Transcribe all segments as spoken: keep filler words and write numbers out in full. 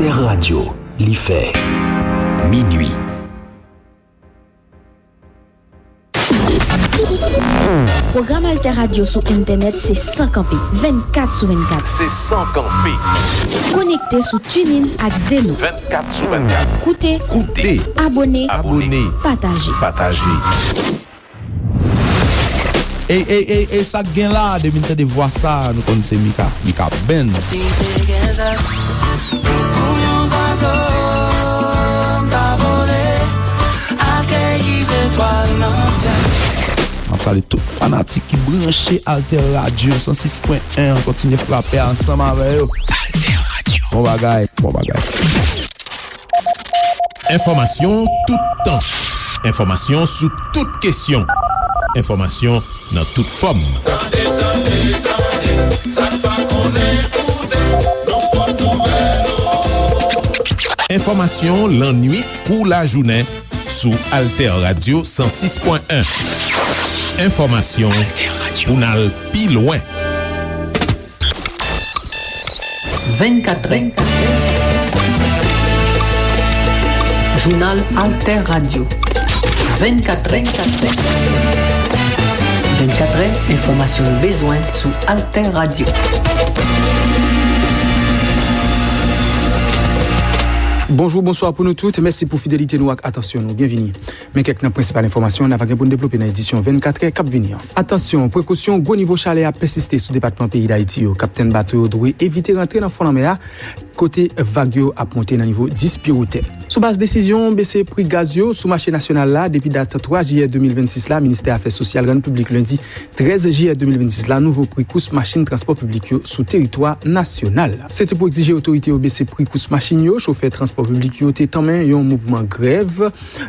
Alter Radio, li fè minui. Pwogram Alter Radio sou entènèt se san kanpe, vennkat sou vennkat. Se san kanpe. Konekte sou TuneIn ak Zeno. Vennkat sou vennkat. Koute, Koute. Abone, Abone. Pataje. Pataje. Ey, ey, ey, ey, sa k gen la? Depi n tande vwa sa, nou konn se Mika, Mika Band. Si te gen zam, tankou yon zwazo, m ta vole, akeyi zetwal nan syèl. M ap salye tout fanatik ki branche Alter Radio san sis pwen en an. Kontinye frape ansanm avè yo. Alter Radio. Bon bagay, bon bagay. Enfòmasyon toutan. Enfòmasyon sou tout kesyon. Enfòmasyon nan tout fòm. Tande, tande, tande, sa n pa konnen koute, nan pòt nouvèl yo. Enfòmasyon lannwit kou lajounen sou Alter Radio san sis pwen en. Enfòmasyon pou n al pi lwen. Vennkatrè. Jounal Alter Radio. Vennkatrè. Vennkatrè, enfòmasyon nou bezwen sou Alter Radio. Bonjou, bonswa pou nou tout. Mèsi pou fidelite nou ak atansyon nou. Byenvini. Men kèk nan prensipal enfòmasyon n ava gen pou n devlope nan edisyon vennkatrè k ap vini an. Atansyon, prekosyon, gwo nivo chalè ap pèsiste sou depatman peyi Dayiti yo. Kaptenn bato yo dwe evite rantre nan fon lanmè a, kote vag yo ap monte nan nivo dis pye wotè. Sou baz desizyon bese pri gaz yo sou mache nasyonal la depi dat twa jiyè de mil vennsis la, Ministè Afè Sosyal rann piblik lendi trèz jiyè de mil vennsis la nouvo pri kous machin transpò piblik yo sou teritwa nasyonal. Se te pou egzije otorite yo bese pri kous machin yo, chofè transpò piblik yo te tanmen yon mouvman grèv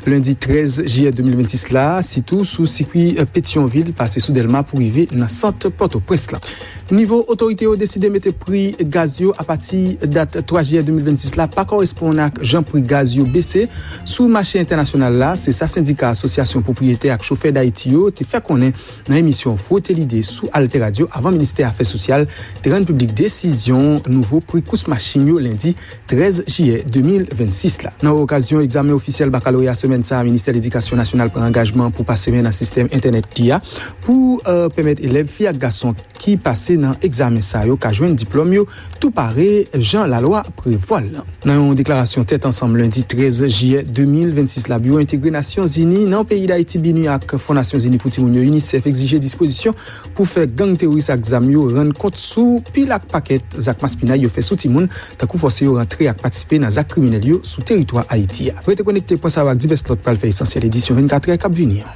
lendi trèz jiyè de mil vennsis la, sitou sou sikwi, eh, Petyonvil, pase sou Dèlma pou rive nan sant Pòtoprens la. Nivo otorite yo deside mete pri gaz yo apati dat twa jiyè de mil vennsis la pa koresponn ak jan pri gaz yo bese sou mache entènasyonal la, se sa sendika Asosyasyon Pwopriyetè ak Chofè Dayiti yo te fè konnen nan emisyon Frote Lide sou Alter Radio avan Ministè Afè Sosyal te rann piblik desizyon nouvo pri kous machin yo lendi trèz jiyè de mil vennsis la. Nan okazyon egzamen ofisyèl bakaloreya semèn sa a, Ministè Ledikasyon Nasyonal pran angajman pou pase men nan sistèm entènèt li a pou, eh, pèmèt elèv fi ak gason ki pase nan egzamen sa yo ka jwenn diplòm yo tou pare jan lalwa prevwa l lan. Nan yon deklarasyon tèt ansanm lendi trèz jiyè de mil vennsis la, Biwo Entegre Nasyonzini nan peyi Dayiti, BINUH, ak Fon Nasyonzini pou Timoun yo, UNICEF, egzije dispozisyon pou fè gang teworis ak zam yo rann kont sou pil ak pakèt zak maspinay yo fè sou timoun, tankou fòse yo rantre ak patisipe nan zak kriminèl yo sou teritwa Ayiti a. Rete konekte, pwen sa yo ak divès lòt pral fè esansyèl edisyon vennkatrè k ap vini an.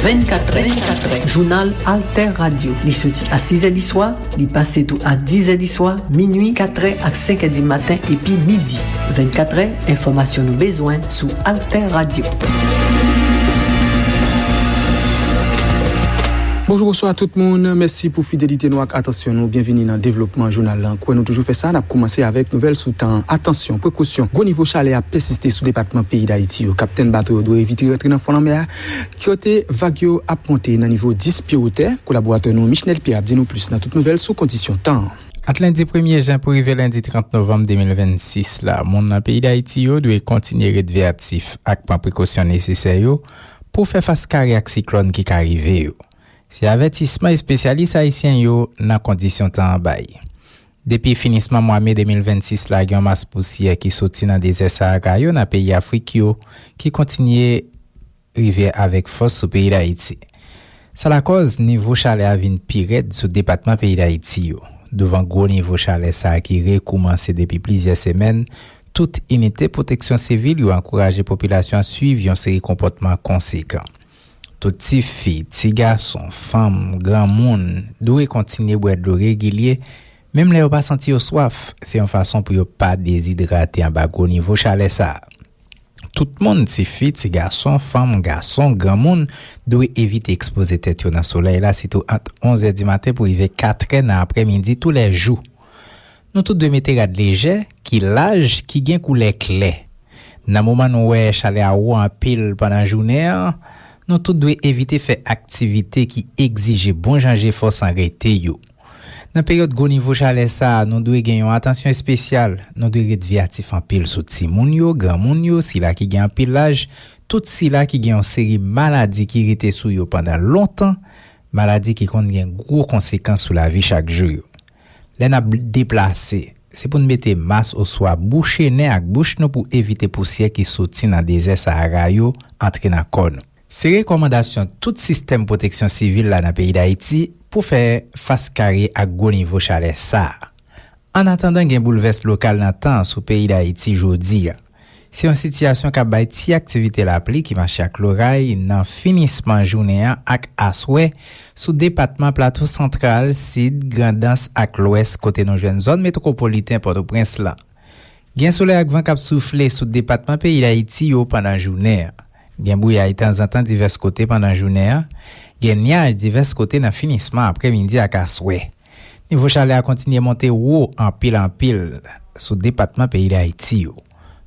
Vennkatrè, jounal Alter Radio. Li soti a sizè di swa, li pase tou a dizè di swa, minui, katrè ak senkè di maten epi midi. Vennkatrè, enfòmasyon nou bezwen sou Alter Radio. Bonjou, bonswa tout moun. Mèsi pou fidelite nou ak atansyon nou. Byenvini nan devlopman jounal lan. Kwè nou toujou fè sa, n ap koumanse avèk nouvèl sou tan. Atansyon, prekosyon, gwo nivo chalè ap pèsiste sou depatman peyi Dayiti yo. Kaptenn bato yo dwe evite rantre nan fon lanmè a, kote vag yo ap monte nan nivo dis pye wotè. Kolaboratè nou Michnel Pierre ap di nou plis nan tout nouvèl sou kondisyon tan an. Ant lendi premye jen pou rive lendi trant novanm de mil vennsis la, moun nan peyi Dayiti yo dwe kontinye ret veyatif ak pran prekosyon nesesè yo pou fè fas kare ak siklòn ki ka rive yo. Se avètisman espesyalis ayisyen yo nan kondisyon tan an bay. Depi finisman mwa me de mil vennsis la, gen yon mas pousyè ki soti nan dezè Sahara yo nan peyi Afrik yo ki kontinye rive avèk fòs sou peyi Dayiti. Sa lakòz nivo chalè a vin pi rèd sou depatman peyi Dayiti yo. Douvan gwo nivo chalè sa a ki rekoumanse depi plizyè semèn, tout inite pwoteksyon sivil yo ankouraje popilasyon an swiv yon seri konpòtman konsekan. Tout tifi, tigason, fanm, granmoun dwe kontinye bwè dlo regilye, menm lè yo pa santi yo swaf. Se yon fason pou yo pa dezidrate anba gwo nivo chalè sa a. Tout moun, tifi, tigason, fanm, gason, granmoun, dwe evite ekspoze tèt yo nan solèy la, sitou ant onz è di maten pou rive kat è nan aprèmidi toulèjou. Nou tout dwe mete rad lejè, ki laj, ki gen koulè klè. Nan moman nou wè chalè a wo anpil pandan jounen an, nou tout dwe evite fè aktivite ki egzije bon jan jefò san rete yo. Nan peryòd gwo nivo chalè sa a, nou dwe gen yon atansyon espesyal. Nou dwe ret veyatif anpil sou timoun yo, granmoun yo, sila ki gen anpil laj, tout sila ki gen yon seri maladi ki rete sou yo pandan lontan, maladi ki konn gen gwo konsekans sou lavi chak jou yo. Lè n ap deplase, se pou n mete mas oswa bouche nen ak bouch nou pou evite pousyè ki soti nan dezè Sahara yo antre nan kò nou. Se rekòmandasyon tout sistèm pwoteksyon sivil la nan peyi Dayiti pou fè fas kare ak gwo nivo chalè sa a. Annatandan gen boulvès lokal nan tan an sou peyi Dayiti jodi a, se yon sitiyasyon k ap bay ti aktivite lapli ki mache ak loray nan finisman jounen an ak aswè sou depatman Plato Santral, Sid, Grandans ak Lwès, kote nou jwenn zòn metwopoliten Pòtoprens lan. Gen solèy ak van k ap soufle sou depatman peyi Dayiti yo pandan jounen an. Gen bouyay tanzantan divès kote pandan jounen an. Gen nyaj divès kote nan finisman aprèmidi ak aswè. Nivo chalè a kontinye monte wo anpil anpil sou depatman peyi Dayiti yo.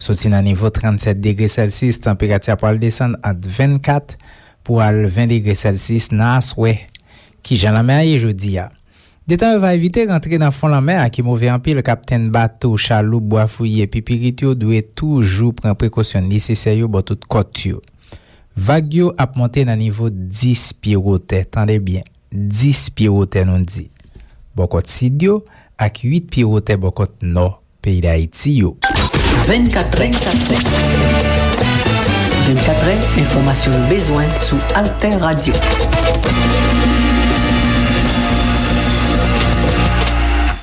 Soti nan nivo trannsèt degre Celsius, tanperati a pral desann ant vennkat pou al ven degre Celsius nan aswè. Kijan lanmè a ye jodi a? Detan yo va evite rantre nan fon lanmè a ki move anpil, kaptenn bato, chaloup, bwa fouye, epi pirit yo dwe toujou pran prekosyon nesesè yo bò tout kòt yo. Vag yo ap monte nan nivo dis pye wotè, tande byen, dis pye wotè nou di, bò kòt sid yo, ak uit pye wotè bò kòt nò peyi Dayiti yo. Vennkat è, vennkat è, enfòmasyon nou bezwen sou Alter Radio.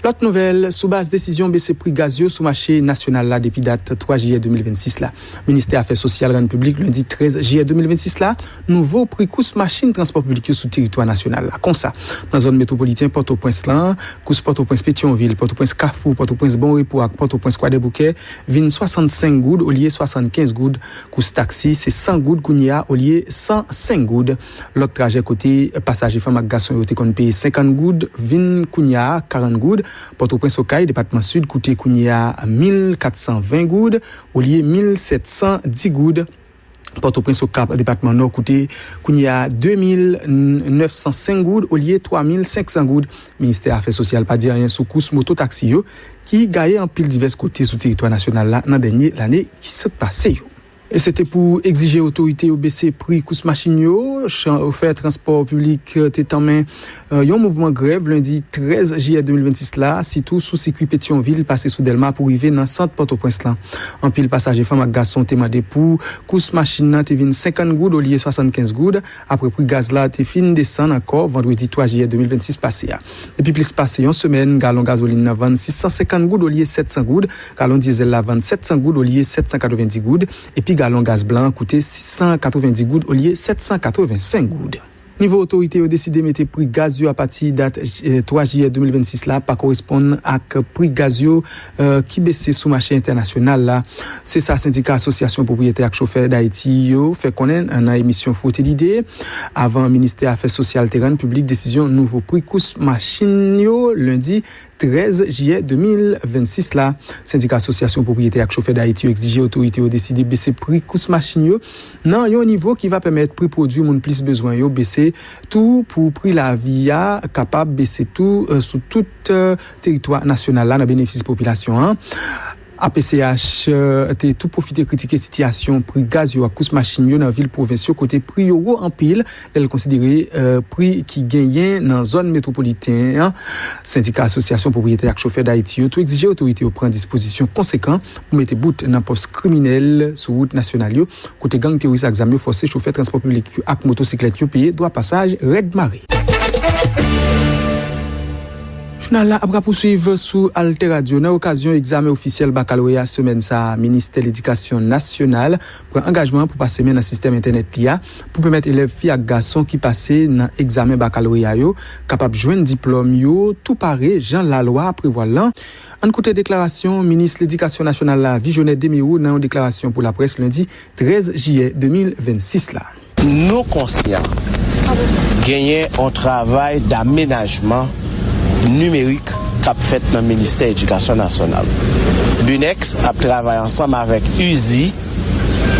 Lòt nouvèl, sou baz desizyon bese pri gaz yo sou mache nasyonal la depi dat twa jiyè de mil vennsis la, Ministè Afè Sosyal rann piblik lendi trèz jiyè de mil vennsis la nouvo pri kous machin transpò piblik yo sou teritwa nasyonal la. Konsa, nan zòn metwopoliten Pòtoprens lan, kous Pòtoprens Petyonvil, Pòtoprens Kafou, Pòtoprens Bon Repo ak Pòtoprens Kwadèboukè vin swasannsenk goud olye swasannkenz goud. Kous taksi se san goud kounye a olye san senk goud. Lòt trajè kote pasaje fanm ak gason yo te konn peye senkant goud vin kounye a karant goud. Pòtoprens Okay, depatman Sid, koute kounye a mil katsan ven goud olye mil sètsan dis goud. Pòtoprens Okap, depatman Nò, koute kounye a de mil nèf san senk goud olye twa mil senk san goud. Ministè Afè Sosyal pa di anyen sou kous moto taksi yo, ki gaye anpil divès kote sou teritwa nasyonal la nan dènye lane ki sot pase yo. E se te pou egzije otorite yo bese pri kous machin yo. Chofè transpò piblik te tanmen yon mouvman grèv lendi trèz jiyè de mil vennsis la, sitou sou sikwi Petyonvil pase sou Dèlma pou rive nan sant Pòtoprens lan. Anpil pasaje fanm ak gason te mande pou kous machin nan te vin senkant goud olye swasannkenz goud, apre pri gaz la te fin desann ankò vandredi twa jiyè de mil vennsis pase a. Depi plis pase yon semèn, galon gazolin nan vann sis san senkant goud olye sèt san goud, galon dyezèl la vann sèt san goud olye sèt san katrevenndis goud, epi galon gaz blan an koute sis san katrevenndis goud olye sèt san katrevensenk goud. Nivo otorite yo deside mete pri gaz yo apati dat, eh, twa jiyè de mil vennsis la pa koresponn ak pri gaz yo, eh, ki bese sou mache entènasyonal la. Se sa Sendika Asosyasyon Pwopriyetè ak Chofè Dayiti yo fè konnen nan emisyon Fwote Lide, avan Ministè Afè Sosyal te rann piblik desizyon nouvo pri kous machin yo lendi trèz jiyè de mil vennsis la. Sendika Asosyasyon Pwopriyetè ak Chofè Dayiti yo egzije otorite yo deside bese pri kous machin yo nan yon nivo ki va pèmèt pri pwodui moun plis bezwen yo bese tou, pou pri lavi a kapab bese tou, eh, sou tout, eh, teritwa nasyonal la nan benefis popilasyon an. A P C H, eh, te tou pwofite kritike sitiyasyon pri gaz yo ak kous machin yo nan vil pwovens yo, kote pri yo wo anpil lè l konsidere, eh, pri ki genyen nan zòn metwopoliten an. Sendika Asosyasyon Pwopriyetè ak Chofè Dayiti yo tou egzije otorite yo pran dispozisyon konsekan pou mete bout nan pòs kriminèl sou wout nasyonal yo, kote gang teworis ak zam yo fòse chofè transpò piblik yo ak motosiklèt yo peye dwa pasaj rèd mare. Jounal la ap rapouswiv sou Alter Radio. Nan okazyon egzamen ofisyèl bakaloreya semèn sa a, Ministè Ledikasyon Nasyonal pran angajman pou pase men nan sistèm entènèt li a, pou pèmèt elèv fi ak gason ki pase nan egzamen bakaloreya yo kapab jwenn diplòm yo tou pare jan lalwa prevwa l lan. Ann koute deklarasyon Minis Ledikasyon Nasyonal la, Vijonè Demirou, nan yon deklarasyon pou laprès lendi trèz jiyè de mil vennsis la. Nou konsyan genyen yon travay damenajman nimerik k ap fèt nan Ministè Edikasyon Nasyonal. Binex ap travay ansanm avèk UZI,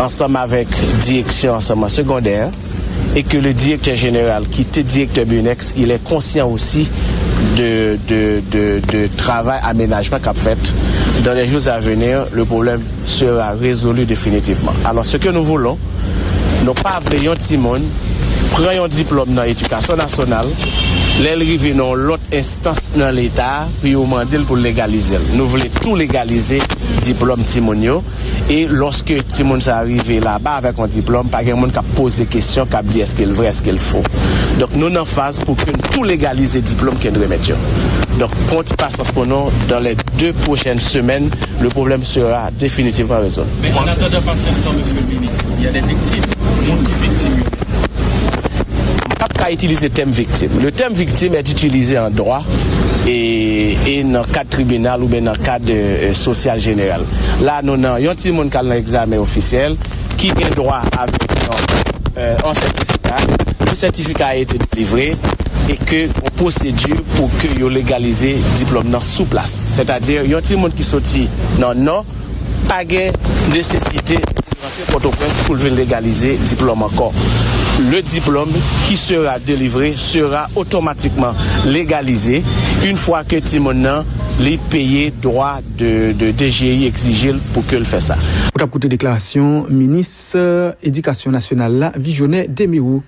ansanm avèk direksyon ansèyman segondè, e ke le direktè jeneral ki te direktè Binex, il est conscient aussi de, de, de, de travay amenajman k ap fèt, dans les jours à venir, le problème sera résolu définitivement. Alors, ce que nous voulons, nou pa vle yon timoun pran yon diplòm nan edikasyon nasyonal, lè l rive nan yon lòt enstans nan Leta a, pou yo mande l pou l legalize l. Nou vle tou legalize diplòm timoun yo. E lòske timoun sa a rive laba avèk yon diplòm, pa gen moun k ap poze kesyon, k ap di èske l vrè, èske l fo. Donk, nou nan faz pou ke n tou legalize diplòm ke n remèt yo. Donk, pran ti pasyans pou nou, dans les deux prochaines semaines, le problème sera définitivement résolu. Men an atandan pasyans lan, mesye minis, il y a des victimes. Moun ki viktim yo. M p ap ka itilize tèm viktim. Le terme victime est utilisé en droit e, e nan kad tribinal oubyen nan kad, euh, sosyal jeneral. La, nou nan yon timoun k al nan egzamen ofisyèl, ki gen dwa avèk yon, euh, yon sètifika. Le certificat a été délivré e ke yon pwosedi pou ke yo legalize diplòm nan sou plas. Sètadi, yon timoun ki soti nan Nò pa gen nesesite pou l rantre Pòtoprens pou l vin legalize diplòm ankò. Le diplôme qui sera délivré sera automatiquement légalisé une fois que timoun nan li peye dwa de, de D G I egzije l pou ke l fè sa. Ou t ap koute deklarasyon minis, euh, edikasyon nasyonal la, Vijonè Demirou.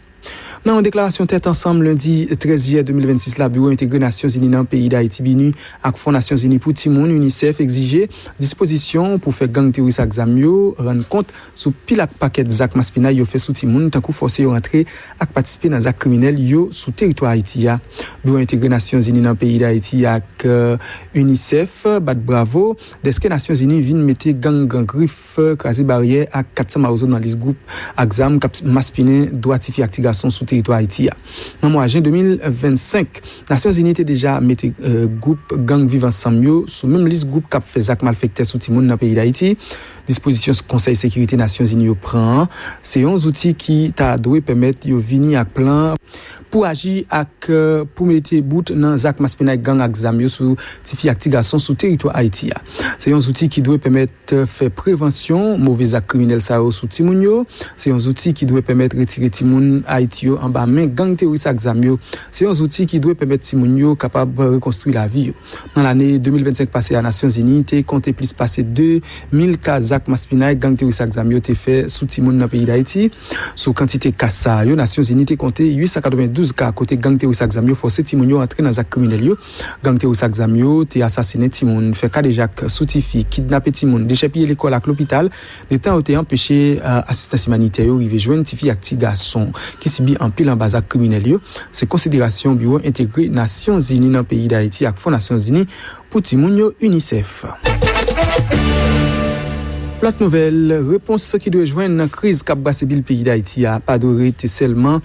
Nan yon deklarasyon tèt ansanm lendi trèz jiyè de mil vennsis la, Biwo Entegre Nasyonzini nan peyi Dayiti, BINUH, ak Fon Nasyonzini pou Timoun, UNICEF, egzije dispozisyon pou fè gang teworis ak zam yo rann kont sou pil ak pakèt zak maspinay yo fè sou timoun, tankou fòse yo rantre ak patisipe nan zak kriminèl yo sou teritwa Ayiti a. Biwo Entegre Nasyonzini nan peyi Dayiti ak, euh, UNICEF bat bravo dèske Nasyonzini vin mete gang Gran Grif, Kraze Baryè ak kat san Mawozo nan lis gwoup ak zam k ap maspinen dwa tifi ak ti gason sou teritwa Ayiti a. Nan mwa jen de mil vennsenk, Nasyonzini te deja mete, eh, gwoup gang Viv Ansanm yo sou menm lis gwoup k ap fè zak malfektè sou timoun nan peyi Dayiti. Dispozisyon Konsèy Sekirite Nasyonzini yo pran an, se yon zouti ki ta dwe pèmèt yo vini ak plan pou aji ak, eh, pou mete bout nan zak maspinay gang ak zam yo sou tifi ak ti gason sou teritwa Ayiti a. Se yon zouti ki dwe pèmèt, eh, fè prevansyon move zak kriminèl sa yo sou timoun yo. Se yon zouti ki dwe pèmèt retire timoun Ayiti yo anba men gang teworis ak zam yo. Se yon zouti ki dwe pèmèt timoun yo kapab rekonstwi lavi yo. Nan lane de mil vennsenk pase a, Nasyonzini te konte plis pase de mil ka zak maspinay gang teworis ak zam yo te fè sou timoun nan peyi Dayiti. Sou kantite ka sa yo, Nasyonzini te konte uit san katrevendouz ka kote gang teworis ak zam yo fòse timoun yo antre nan zak kriminèl yo. Gang teworis ak zam yo te asasinen timoun, fè kadejak sou tifi, kidnape timoun, dechèpiye lekòl ak lopital, detan yo te anpeche, eh, asistans imanitè yo rive jwenn tifi ak ti gason ki sibi anpil anba zak kriminèl yo. Se konsiderasyon Biwo Entegre Nasyonzini nan peyi Dayiti ak Fon Nasyonzini pou Timoun yo, UNICEF. Lòt nouvèl, repons ki dwe jwenn nan kriz k ap brase bil peyi Dayiti a pa dwe rete sèlman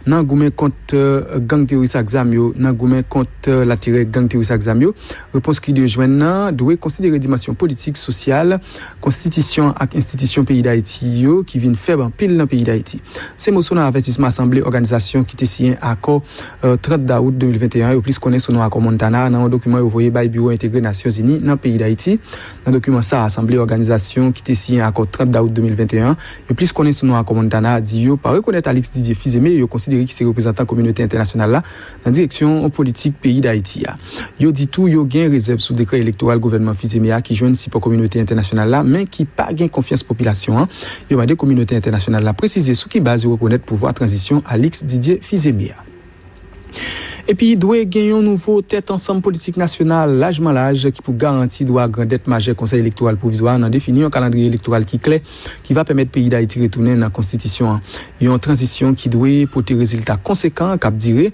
nan goumen kont, eh, gang teworis ak zam yo, nan goumen kont, eh, laterè gang teworis ak zam yo. Repons ki dwe jwenn nan dwe konsidere dimansyon politik, sosyal, konstitisyon ak enstitisyon peyi Dayiti yo ki vin fèb anpil nan peyi Dayiti. Se mo sou nan avètisman Asanble òganizasyon ki te siyen akò, eh, trant dawout de mil venteyen an, yo plis konnen sou non akò Montana, nan yon dokiman yo voye bay Biwo Entegre Nasyonzini nan peyi Dayiti. Nan dokiman sa a, Asanble òganizasyon ki te siyen akò trant dawout de mil venteyen an, yo plis konnen sou non akò Montana, di yo pa rekonèt Alix Didier Fils-Aimé, yo konsidere ki se reprezantan kominote entènasyonal la nan direksyon politik peyi Dayiti a. Yo di tou yo gen rezèv sou dekrè elektoral gouvènman Fils-Aimé a ki jwenn sipò kominote entènasyonal la, men ki pa gen konfyans popilasyon an. Yo mande kominote entènasyonal la presize sou ki baz yo rekonèt pouvwa tranzisyon Alix Didier Fils-Aimé a. Epi, dwe gen yon nouvo tèt ansanm politik nasyonal lajman laj ki pou garanti dwa grandèt majè Konsèy Elektoral Pwovizwa a nan defini yon kalandriye elektoral ki klè, ki va pèmèt peyi Dayiti retounen nan konstitisyon an. Yon tranzisyon ki dwe pote rezilta konsekan k ap dire,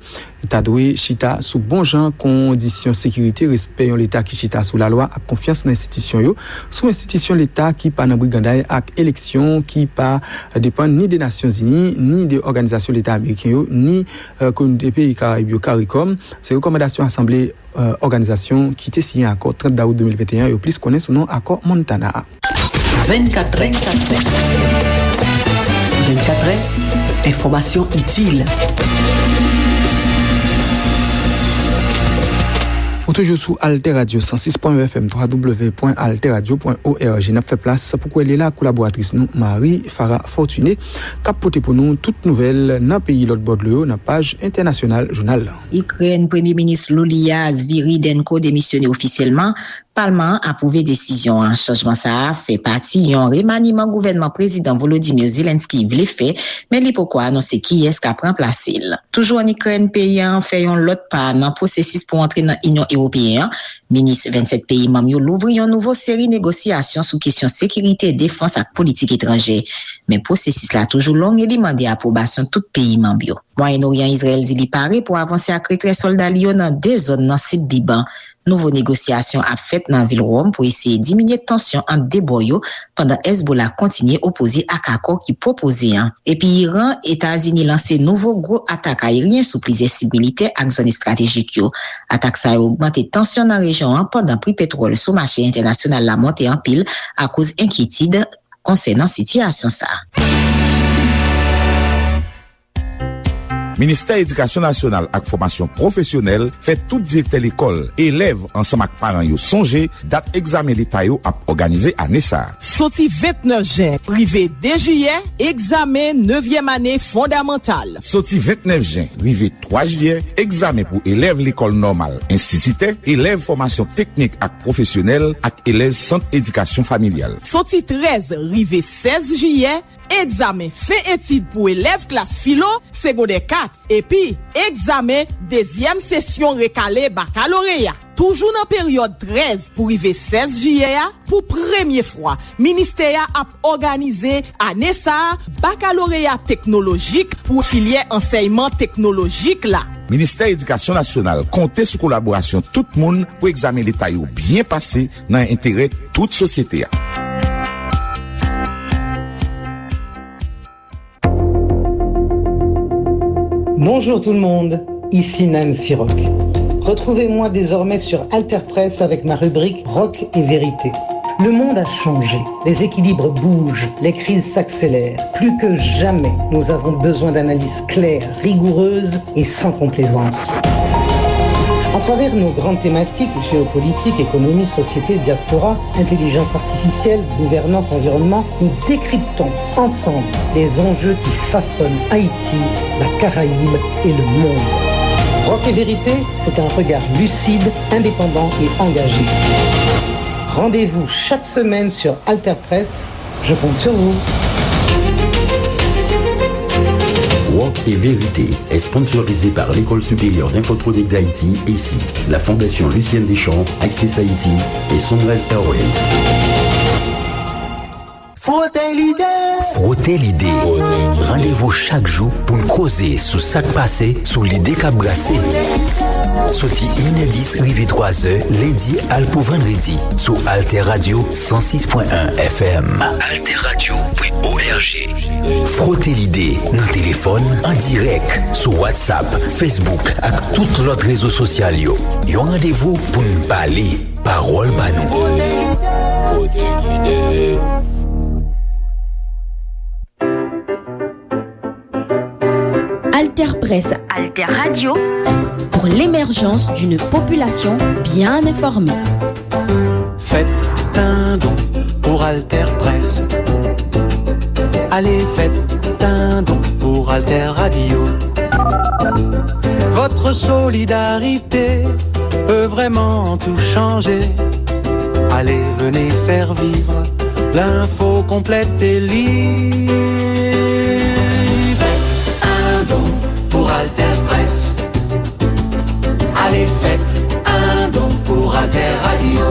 ta dwe chita sou bon jan kondisyon sekirite, respè yon Leta ki chita sou lalwa ak konfyans nan enstitisyon yo, sou enstitisyon Leta ki pa nan briganday ak eleksyon ki pa depann ni de Nasyonzini, ni de òganizasyon Leta ameriken yo, ni, eh, kominote peyi Karayib yo, karikòm. Se rekòmandasyon Asanble, eh, òganizasyon ki te siyen akò trant dawout de mil venteyen an, yo plis konnen sou non akò Montana a. Vennkat è. Vennkat è, enfòmasyon itil. Toujou sou Alter Radio san sis pwen nèf F M, w w w pwen alter radio pwen o r g. N ap fè plas pou kwè li la kolaboratris nou, Marie Farah Fortuné, k ap pote pou nou tout nouvèl nan peyi lòt bò dlo yo nan paj entènasyonal jounal la. Ikrèn, Premye Minis Loulia Zviridenko demisyone ofisyèlman. Palman an apwouve desizyon an. Chanjman sa a fè pati yon remaniman gouvènman Prezidan Volodymyr Zelensky vle fè, men li poko anonse kiyès k ap ranplase l. Toujou ann Ikrèn, peyi an fè yon lòt pa nan pwosesis pou antre nan Inyon Ewopeyen an. Minis vennsèt peyi manm yo louvri yon nouvo seri negosyasyon sou kesyon sekirite, defans ak politik etranjè. Men pwosesis la toujou long e li mande apwobasyon tout peyi manm yo. Mwayen Oryan, Izrayèl di li pare pou avanse ak retrè sòlda li yo nan de zòn nan sid Liban. Nouvo negosyasyon ap fèt nan vil Wòm pou eseye diminye tansyon ant de bò yo, pandan Hezbollah kontinye opoze ak akò ki pwopoze an. Epi Iran, Etazini lanse nouvo gwo atak ayeryen sou plizyè sib militè ak zòn estratejik yo. Atak sa yo ogmante tansyon nan rejyon an pandan pri petwòl sou mache entènasyonal la monte anpil akoz enkyetid konsènan sitiyasyon sa a. Ministè Edikasyon Nasyonal ak Fòmasyon Pwofesyonèl fè tout direktè lekòl, elèv ansanm ak paran yo sonje dat egzamen leta yo ap òganize ane sa a. Soti vennèf jen rive de jiyè, egzamen nevyèm ane fondamantal. Soti vennèf jen rive twa jiyè, egzamen pou elèv lekòl nòmal, enstititè, elèv fòmasyon teknik ak pwofesyonèl ak elèv sant edikasyon familyal. Soti trèz rive sèz jiyè, egzamen fen etid pou elèv klas filo, segondè kat, epi egzamen dezyèm sesyon rekale bakaloreya. Toujou nan peryòd trèz pou rive sèz jiyè a, pou premye fwa, ministè a ap òganize ane sa a bakaloreya teknolojik pou filyè ansèyman teknolojik la. Ministè Edikasyon Nasyonal konte sou kolaborasyon tout moun pou egzamen leta yo byen pase nan enterè tout sosyete a. Bonjour tout le monde, ici Nancy Rock. Retrouvez-moi désormais sur Alter Press avec ma rubrique Rock et Vérité. Le monde a changé, les équilibres bougent, les crises s'accélèrent. Plus que jamais, nous avons besoin d'analyses claires, rigoureuses et sans complaisance. À travers nos grandes thématiques, géopolitique, économie, société, diaspora, intelligence artificielle, gouvernance, environnement, nous décryptons ensemble les enjeux qui façonnent Haïti, la Caraïbe et le monde. Rock et Vérité, c'est un regard lucide, indépendant et engagé. Rendez-vous chaque semaine sur Alter Press. Je compte sur vous. Rock et Vérité est sponsorisé par l'École supérieure d'infotronique d'Haïti, ESI, la Fondation Lucienne Deschamps, Access Haïti et Sunrise Airways. Frote l'idée. Frote l'idée. Randevou chak jou pou n koze sou sa k pase, sou lide k ap brase. Soti inè dis rive twazè, lendi al pou vandredi, sou Alter Radio san sis pwen en F M. Alter Radio pwen O R G. Frote lide nan telefòn, an dirèk, sou WhatsApp, Facebook ak tout lòt rezo sosyal yo. Yon randevou pou n pale, pawòl pa nou. Frote lide. Alter Presse, Alter Radio, pour l'émergence d'une population bien informée. Faites un don pour Alter Presse. Allez, faites un don pour Alter Radio. Votre solidarité peut vraiment tout changer. Allez, venez faire vivre l'info complète et libre. Faites un don pour Alter Presse. Allez, faites un don pour Alter Radio.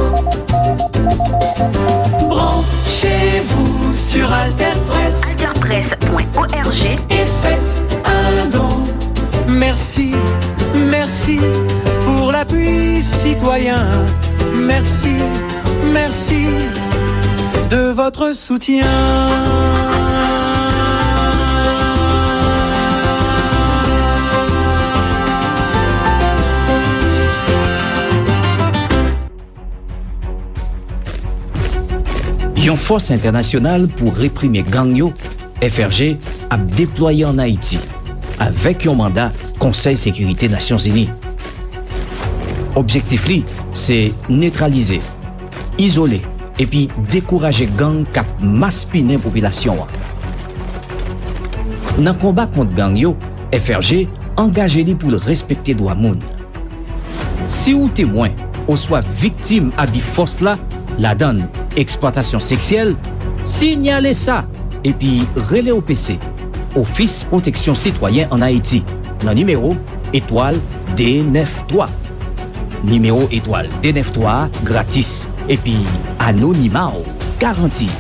Branchez-vous sur Alter Presse. Alter Presse point O R G. Et faites un don. Merci, merci pour l'appui citoyen. Merci, merci de votre soutien. Yon fòs entènasyonal pou reprime gang yo, F R G, ap deplwaye ann Ayiti, avèk yon manda Konsèy Sekirite Nasyonzini. Objektif li se netralize, izole epi dekouraje gang k ap maspinen popilasyon an. Nan konba kont gang yo, F R G angaje li pou l respekte dwa moun. Si w temwen oswa viktim abi fòs la, ladan l eksplwatasyon seksyèl, siyale sa epi rele O P C, Ofis Pwoteksyon Sitwayen ann Ayiti, nan nimewo etwal de nèf twa. Nimewo etwal de nèf twa a gratis, epi anonima w garanti.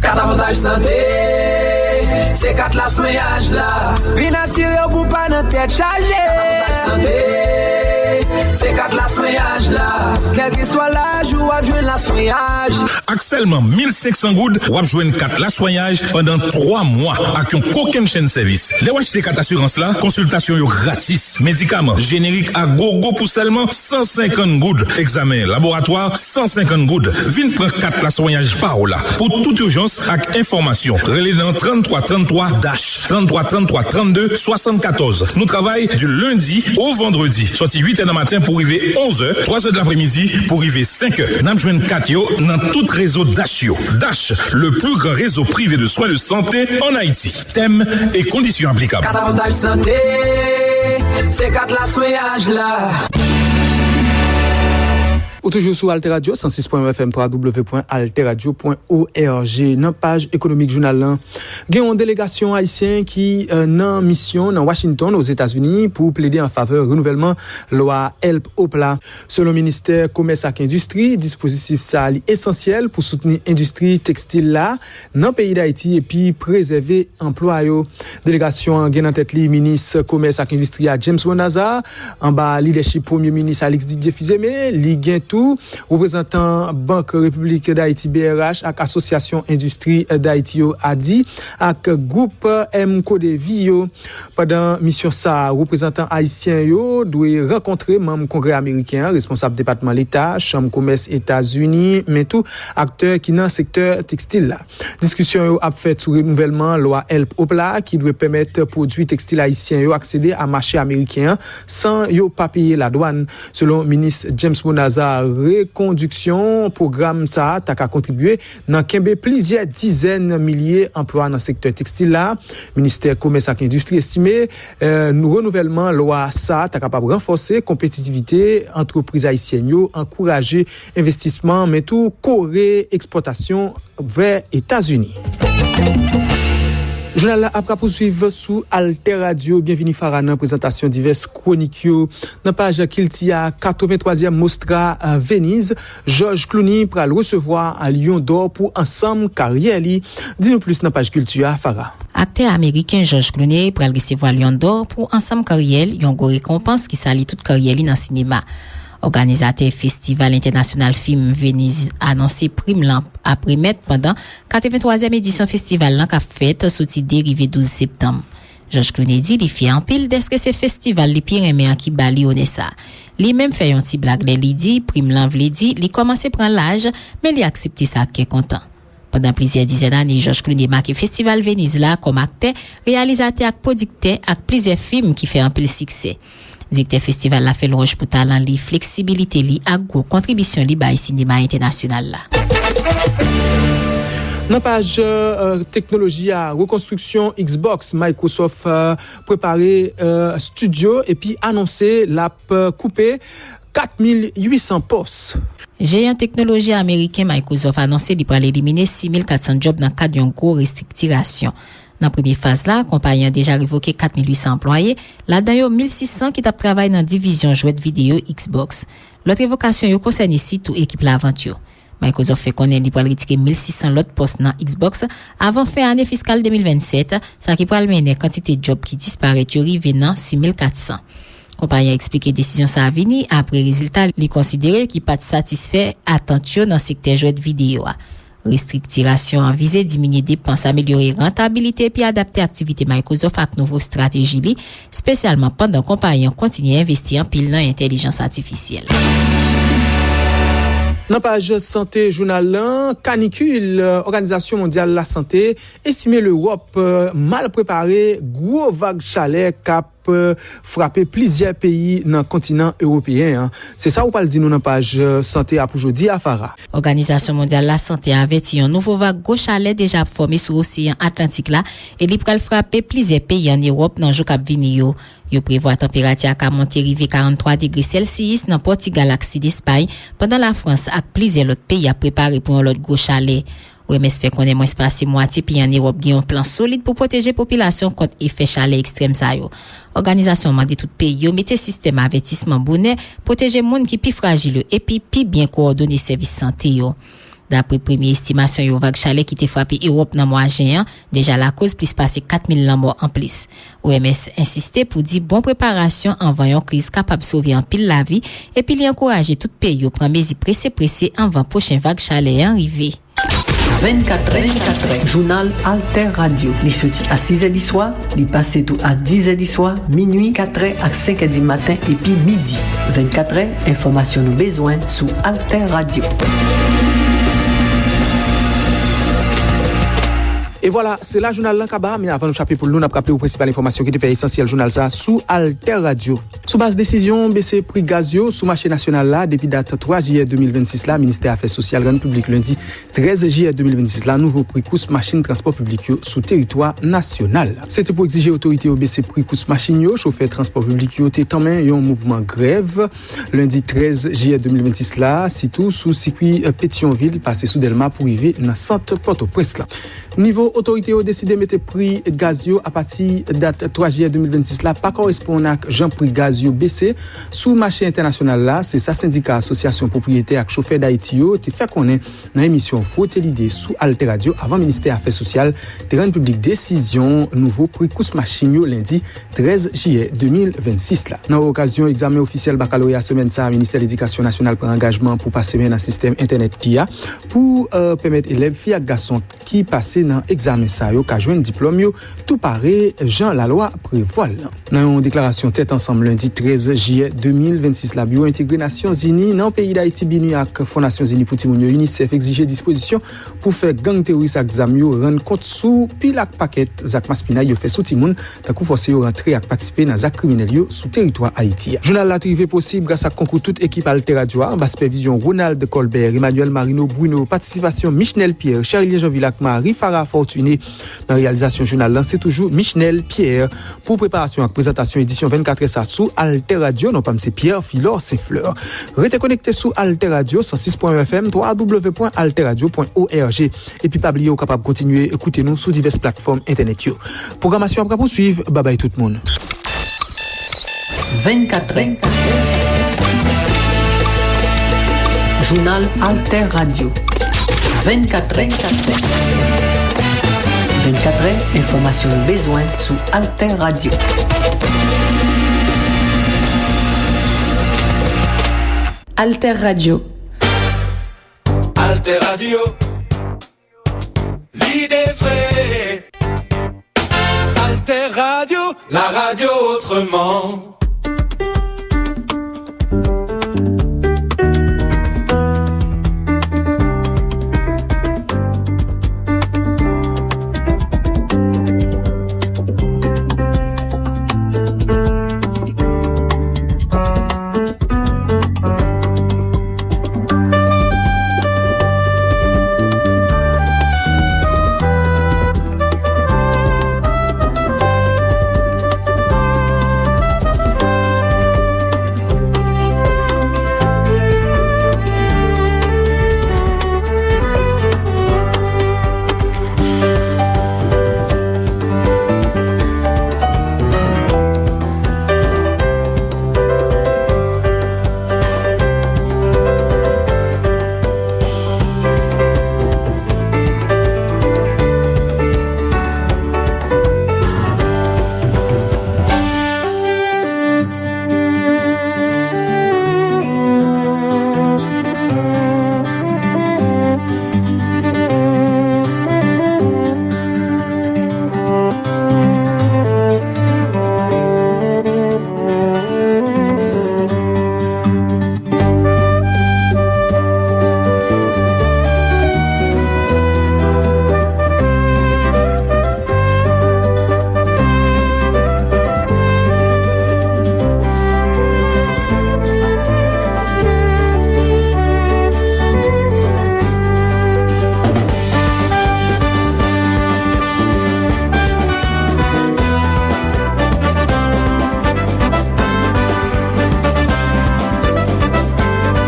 Kat avantaj sante, se kat laswenyaj la. Vin asire w pou pa nan tèt chaje. Kat avantaj sante, se kat laswenyaj la. Kèlkeswa laj ou, w ap jwenn laswenyaj. Ak sèlman mil senk san goud, w ap jwenn kat laswenyaj pandan twa mwa ak yon kokenn chenn sèvis. Lè w achte kat asirans la, konsiltasyon yo gratis. Medikaman jenerik ak gogo pou sèlman san senkant goud. Egzamen laboratwa, san senkant goud. Vin pran kat laswenyaj pa w la. Pou tout ijans ak enfòmasyon, rele nan tranntrwa tranntrwa dash, tranntrwa tranntrwa trannde swasannkatòz. Nou travay di lendi o vandredi, sòti uit è nan maten pou rive onz è, twa è de lapremidi pou rive senk è. N ap jwenn kat yo nan tout rezo dash yo. Dash, le plus grand réseau privé de soins de santé en Haïti. Tèm e kondisyon aplikab. Kat avantaj sante, se kat laswenyaj la. Ou toujou sou Alter Radio, san sis pwen F M, twa w pwen alteradio pwen org. Nan paj ekonomik jounal lan, gen yon delegasyon ayisyen ki, eh, nan misyon nan Washington, Ozetazini, pou plede an favè renouvèlman lwa help hop la. Selon ministè komès ak endistri, dispozitif sa a li esansyèl pou soutni endistri tekstil la nan peyi Dayiti epi prezève anplwa yo. Delegasyon an gen nan tèt li minis komès ak endistri a, James Monazar, anba lidèchip premye minis Alix Didier Fils-Aimé. Li gen tou reprezantan Bank Repiblik Dayiti, B R H, ak Asosyasyon Endistri Dayiti yo, ADI, ak gwoup M Codevi yo. Pandan misyon sa a, reprezantan ayisyen yo dwe rankontre manm Kongrè ameriken an, responsab depatman leta, chanm komès Etazini, men tou aktè ki nan sektè tekstil la. Diskisyon yo ap fèt sou renouvèlman lwa help hop la, ki dwe pèmèt pwodui tekstil ayisyen yo aksede a mache ameriken an san yo pa peye ladwàn. Selon minis James Monazar, rekondiksyon pwogram sa a ta ka kontribye nan kenbe plizyè dizèn milye anplwa nan sektè tekstil la. Ministè Komès ak Endistri estime, eh, renouvèlman lwa sa a ta kapab ranfòse konpetitivite antrepriz ayisyèn yo, ankouraje envestisman, men tou kore ekspòtasyon vè Etazini. Jounal la ap rapousuiv sou Alter Radio. Byenvini Farah nan prezantasyon divès kwonik yo. Nan paj kilti a, katrevenntwazyèm Mostra, eh, Veniz, George Clooney pral resevwa Lyon d'Or pou ansanm karyè li. Di nou plis nan paj kilti a, Farah. Aktè ameriken George Clooney pral resevwa Lyon d'Or pou ansanm karyè l, yon gwo rekonpans ki sali tout karyè li nan sinema. Òganizatè Festival Entènasyonal Fim Veniz anonse prim lan ap remèt pandan katrevenntwazyèm edisyon festival lan k ap fèt soti de rive douz septanm. George Clooney di li fyè anpil dèske se festival li pi renmen an ki ba li onè sa. Li menm fè yon ti blag lè li di prim lan vle di li kòmanse pran laj, men li aksepte sa ak kè kontan. Pandan plizyè dizèn ane, George Clooney make Festival Veniz la kòm aktè, reyalizatè ak pwodiktè ak plizyè fim ki fè anpil siksè. Direktè festival la fè lwanj pou talan li, fleksibilite li ak gwo kontribisyon li bay sinema entènasyonal la. Nan paj, eh, teknoloji a, rekonstriksyon Xbox, Microsoft, eh, prepare, eh, estidyo epi anonse l ap, eh, koupe kat mil uit san pòs. Jeyan teknoloji ameriken Microsoft anonse li pral elimine sis mil kat san djòb nan kad yon gwo restriktirasyon. Nan premye faz la, konpayi an deja revoke kat mil uit san anplwaye, ladan yo mil sis san ki t ap travay nan divizyon jwèt videyo Xbox. Lòt revokasyon yo konsène sitou ekip lavant yo. Microsoft fè konnen li pral retire mil sis san lòt pòs nan Xbox avan fen ane fiskal de mil vennsèt, sa ki pral mennen kantite djòb ki disparèt yo rive nan sis mil kat san. Konpayi an eksplike desizyon sa a vini apre rezilta li konsidere ki pa t satisfè atant yo nan sektè jwèt videyo a. Restriktirasyon an vize diminye depans, amelyore rantabilite epi adapte aktivite Microsoft ak nouvo estrateji li, espesyalman pandan konpayi an kontinye envesti anpil nan entèlijans atifisyèl. Nan paj sante jounal lan, kanikil, Òganizasyon Mondyal Lasante estime Lewòp, eh, mal prepare gwo vag chalè k ap frape plizyè peyi nan kontinan ewopeyen an. Se sa ou pral di nou nan paj, eh, sante a pou jodi a, Farah. Òganizasyon Mondyal Lasante avèti yon nouvo vag gwo chalè deja ap fòme sou Oseyan Atlantik la e li pral frape plizyè peyi ann Ewòp nan jou k ap vini yo. Yo prevwa tanperati a ka monte rive karannntwa degre Celsius nan Pòtigal ak Sid Espay, pandan Lafrans ak plizyè lòt peyi ap prepare pou yon lòt gwo chalè. O M S fè konnen mwens pase mwatye peyi ann Ewòp gen yon plan solid pou pwoteje popilasyon kont efè chalè ekstrèm sa yo. Òganizasyon an mande tout peyi yo mete sistèm avètisman bonè, pwoteje moun ki pi frajil yo epi pi byen kowòdone sèvis sante yo. Dapre premye estimasyon yo, vag chalè ki te frape Ewòp nan mwa jen an deja lakoz plis pase kat mil lanmò anplis. O M S ensiste pou di bon preparasyon anvan yon kriz kapab sove anpil lavi, epi li ankouraje tout peyi yo pran mezi prese prese anvan pwochen vag chalè an rive. Vennkat è, vennkat è, jounal Alter Radio. Li soti a sis è di swa, li pase tou a diz è di swa, minui, kat è ak senk è di maten, epi midi. Vennkat è, enfòmasyon nou bezwen sou Alter Radio. E vwala, se la jounal lan kaba, men avan nou chape poul nou, n ap raple w prensipal enfòmasyon ki te fè esansyèl jounal sa a sou Alter Radio. Sou baz desizyon bese pri gaz yo sou mache nasyonal la depi dat twa jiyè de mil vennsis la, Ministè Afè Sosyal rann piblik lendi trèz jiyè de mil vennsis la nouvo pri kous machin transpò piblik yo sou teritwa nasyonal la. Se te pou egzije otorite yo bese pri kous machin yo, chofè transpò piblik yo te tanmen yon mouvman grèv lendi trèz jiyè de mil vennsis la, sitou sou sikwi, eh, Petyonvil, pase sou Dèlma pou rive nan sant Pòtoprens la. Nivo otorite yo deside mete pri gaz yo apati dat twa jiyè de mil vennsis la pa koresponn ak jan pri gaz yo bese sou mache entènasyonal la, se sa sendika Asosyasyon Pwopriyetè ak Chofè Dayiti yo te fè konnen nan emisyon Fwote Lide sou Alter Radio avan Ministè Afè Sosyal te rann piblik desizyon nouvo pri kous machin yo lendi trèz jiyè de mil vennsis la. Nan okazyon egzamen ofisyèl bakaloreya semèn sa a, Ministè Ledikasyon Nasyonal pran angajman pou pase men nan sistèm entènèt li a pou, eh, pèmèt elèv fi ak gason ki pase nan egzamen sa yo ka jwenn diplòm yo tou pare jan lalwa prevwa l. Nan yon deklarasyon tèt ansanm lendi trèz jiyè de mil vennsis la, Biwo Entegre Nasyonzini nan peyi Dayiti, BINUH, ak Fon Nasyonzini pou Timoun yo, UNICEF, egzije dispozisyon pou fè gang teworis ak zam yo rann kont sou pil ak pakèt zak maspinay yo fè sou timoun, tankou fòse yo rantre ak patisipe nan zak kriminèl yo sou teritwa Ayiti a. Jounal la te rive posib gras ak konkou tout ekip Alter Radio a, anba sipèvizyon Ronald Colbert, Emmanuel Marino Bruno, patisipasyon Michnel Pierre, Cherilien Jeanville ak Marie Farah Fortuné. Nan reyalizasyon jounal lan, se toujou Michnel Pierre. Pou preparasyon ak prezantasyon edisyon vennkat è sa sou Alter Radio, non pa m se Pierre Philor Saint-Fleur. Rete konekte sou Alter Radio san sis pwen wen F M, twa W pwen alter radio pwen O R G. Epi pa bliye ou kapab kontinye koute nou sou divès platfòm entènèt yo. Pwogramasyon ap rapousuiv. Babay tout moun. Vennkat è. Jounal Alter Radio. Vennkat è. Vennkat è, enfòmasyon nou bezwen sou Alter Radio. Alter Radio. Alter Radio. Lide vre. Alter Radio, la radio autrement.